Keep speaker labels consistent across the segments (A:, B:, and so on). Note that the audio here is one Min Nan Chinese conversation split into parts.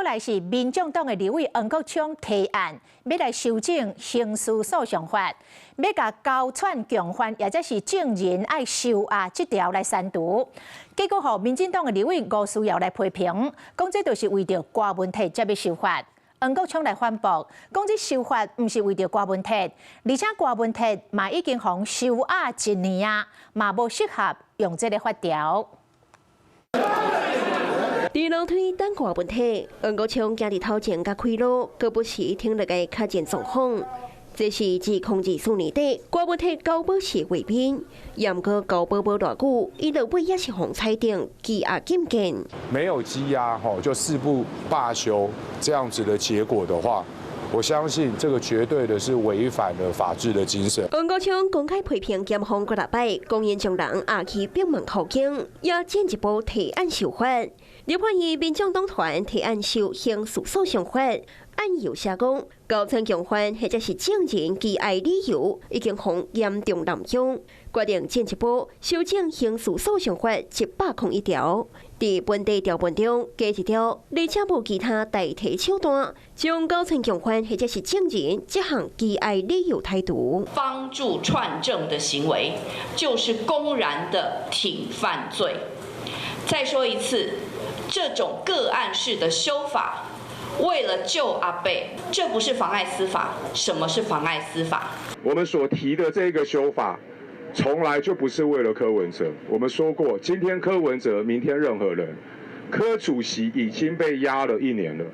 A: 來是民眾黨的立委黃國昌提案，欲來修正刑事訴訟法，欲共勾串共犯，抑者是證人愛收押這條來刪除。結果，予民進黨的立委吳思瑤來批評，講這就是為著柯文哲才欲修法。黃國昌來反駁，講這修法毋是為著柯文哲，而且柯文哲嘛已經予收押一年啊，嘛無適合用這个法條。
B: 佇樓梯等柯文哲，黃國昌行佇頭前較開路，閣不時停落來確認狀況。這是自2024年底柯文哲交保時畫面，毋過交保無偌久，伊落尾也是予裁定羈押禁見。
C: 沒有羈押，吼就誓不罷休這樣子的結果的話，我相信這個絕對的是違反了法治的精神。
B: 黃國昌公開批評檢方幾若擺，講𪜶將人押去閉門口供，也進一步提案修法。立法院民眾黨團提案修刑事訴訟法，案由寫講，勾串共犯或者是證人羈押理由已經予嚴重濫用，決定進一步修正刑事訴訟法101條。佇本地條文中加一條，而且無其他代替手段，將勾串共犯或者是證人這項羈押理由剔除。
D: 幫助串證的行為，就是公然的挺犯罪。再說一次，這種個案式的修法，為了救阿伯，這不是妨礙司法。什麼是妨礙司法？
C: 我們所提的這個修法，從來就不是為了柯文哲。我們說過，今天柯文哲，明天任何人。柯主席已經被押了一年了，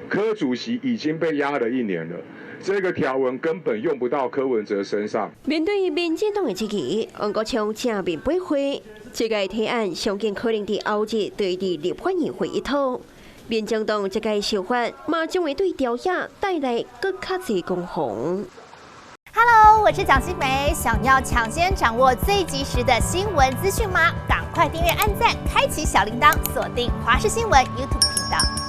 C: 柯主席已經被押了一年了。這個條文根本用不到柯文哲身上。
B: 面對民進黨的質疑，黃國昌正面駁回，這个提案上緊可能佇後日對佇立法院會議討。民進黨這个修法，嘛將會對朝野帶來閣較濟攻防。
E: Hello，我是蔣新梅，想要搶先掌握最及時的新聞資訊嗎？趕快訂閱、按讚、開啟小鈴鐺，鎖定華視新聞 YouTube 頻道。